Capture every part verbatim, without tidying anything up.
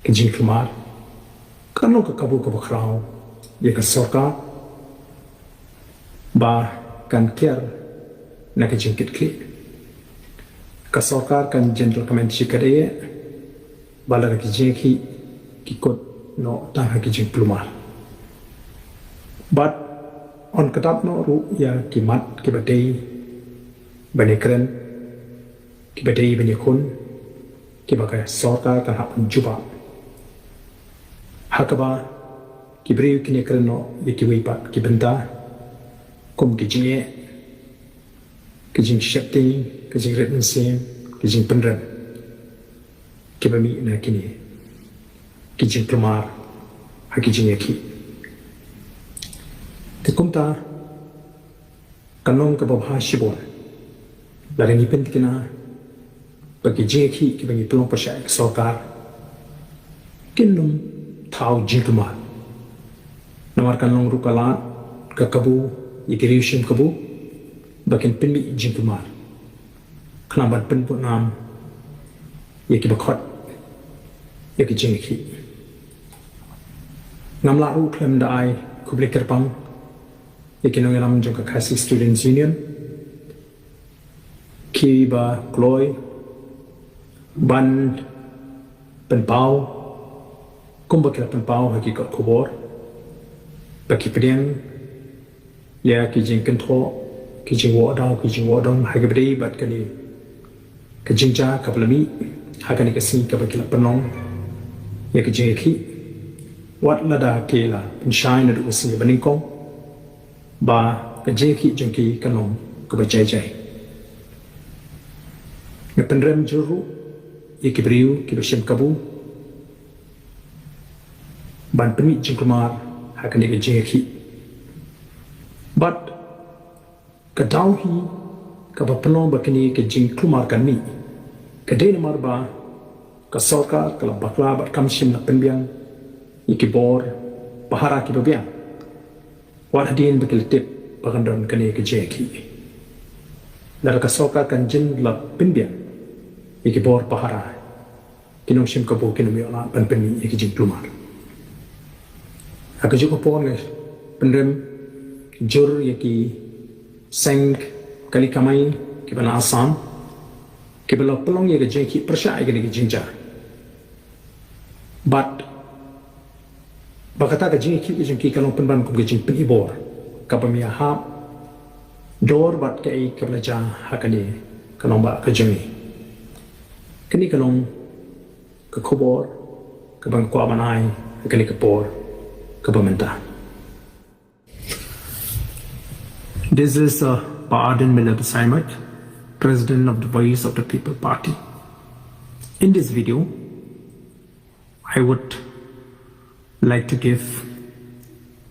Ka jingkulmar kan long ka kabu kaba khraw ïa ka sorkar ba kan kiar na ka jingkitkhlieh. Ka sorkar kan jin recommend shi katdei ba lada ki jingïakhih ki kut noh tang ha ki jingkulmar. Bad yn kdap noh ruh ïa ki mat kiba dei ban ïakren, kiba dei ban ïakhun, kiba ka sorkar kan hap ban jubab. Ha kaba ki briew kin ïakren noh ïa kiwei pat ki bynta kum ki jingeh, ki jingsheptieng, ki jingrit mynsiem, ki jingpynrem kiba mih na kine ki jingkulmar ha ki jingïakhih. Te kumta kan long kaba bha shibun lada ngi pyntikna ba ki jingïakhih kiba ngi pynlong pyrshah ïa ka sorkar kin ym thaw jingkulmar. Namar kan long ruh ka lad ka kabu ïa ki riew shim kabu ba kin pynmih jingkulmar khnang ban pynbud nam ïa kiba khot ïa ki jingïakhih. Ngam lah ruh khlem da ai khublei kyrpang ïa ki nongïalam jong ka Khasi Students Union kiba kloi ban pynpaw kumba ki la pynpaw ha ki kot khubor ba ki pdiang ïa ki jingkynthoh, ki jingwad daw, ki jingwad dong ha kaba dei bad kane ka jingjia kaba la mih ha kane ka sngi kaba ki la pynlong ïa ka jingïakhih. Wat lada ki la pynshai naduh ka sngi ba nyngkong ba ka jingïakhih jong ki kan long kaba jai jai. Nga pynrem jur ruh ïa ki briew kiba shim kabu ban pynmih jingkulmar ha kane ka jingïakhih. Bad ka daw hi kaba pynlong ba kane ka jingkulmar kan mih ka dei namar ba ka sorkar ka la bakla bad kam shym la pynbiang ïa ki bor pahara kiba biang wat hadien ba ki la tip ba kan don kane ka jingïakhih. Lada ka sorkar kan jin la pynbiang ïa ki bor pahara, ki nongshim kabu kin ym ïoh lah ban pynmih ïa ki jingkulmar. Ha kajuh ka por nga pynrem jur ïa ki seng kali kamai kiba na Assam kiba la pynlong ïa ka jingïakhih pyrshah ïa kane ka jingjia. Bad ba kata ka jingïakhih ka jong ki ka long pynban kum ka jingpyni bor kaba ym ïahap dor bad kaei kaba la jia ha kane ka nongbah ka jong ngi. Kane ka long ka khubor kaba nga kwah ban ai ha kane ka por kaba mynta. This is uh, Bah Ardent Miller Basaiawmoit, President of the Voice of the People Party. In this video, I would like to give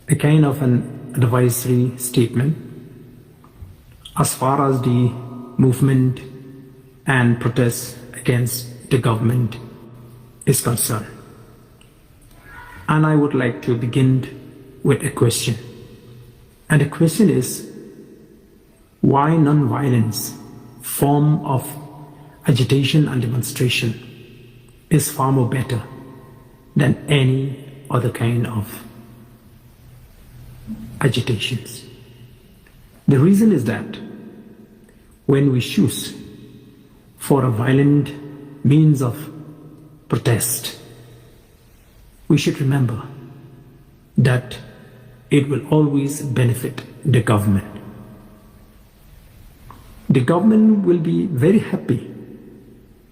a kind of an advisory statement as far as the movement and protest against the government is concerned. And I would like to begin with a question. And the question is, why non-violence form of agitation and demonstration is far more better than any other kind of agitations? The reason is that when we choose for a violent means of protest, we should remember that it will always benefit the government. The government will be very happy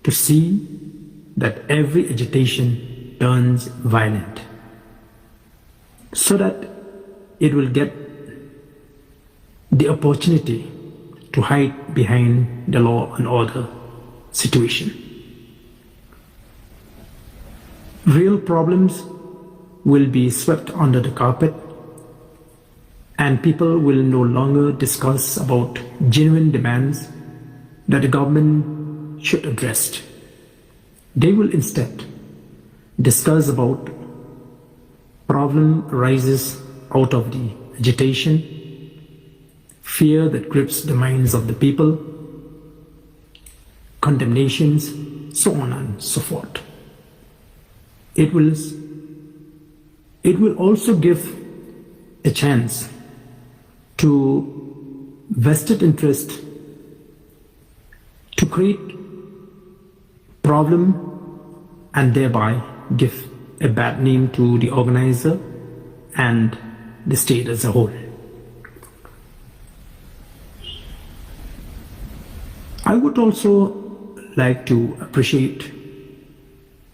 to see that every agitation turns violent, so that it will get the opportunity to hide behind the law and order situation. Real problems will be swept under the carpet, and people will no longer discuss about genuine demands that the government should address. They will instead discuss about problem arises out of the agitation, fear that grips the minds of the people, condemnations, so on and so forth. It will it will also give a chance to vested interest to create problem and thereby give a bad name to the organizer and the state as a whole. I would also like to appreciate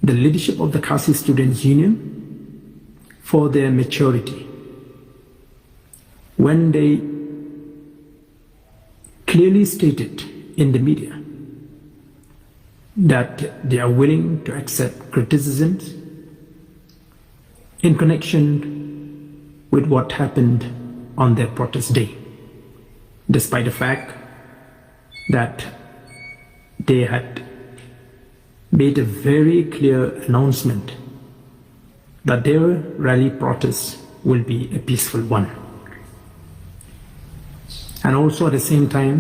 the leadership of the Khasi Students Union for their maturity when they clearly stated in the media that they are willing to accept criticisms in connection with what happened on their protest day, despite the fact that they had made a very clear announcement that their rally protest will be a peaceful one. And also at the same time,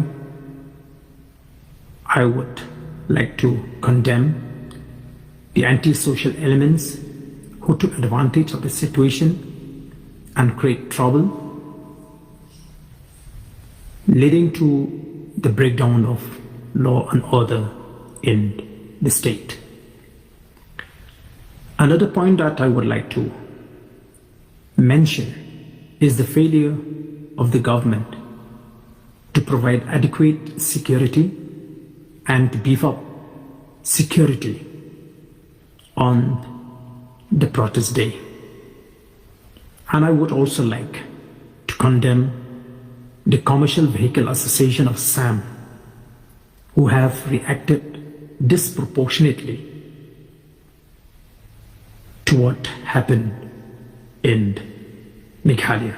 I would like to condemn the antisocial elements who took advantage of the situation and create trouble, leading to the breakdown of law and order in the state. Another point that I would like to mention is the failure of the government to provide adequate security and to beef up security on the protest day. And I would also like to condemn the Commercial Vehicle Association of Assam, who have reacted disproportionately to what happened in Meghalaya.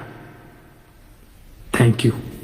Thank you.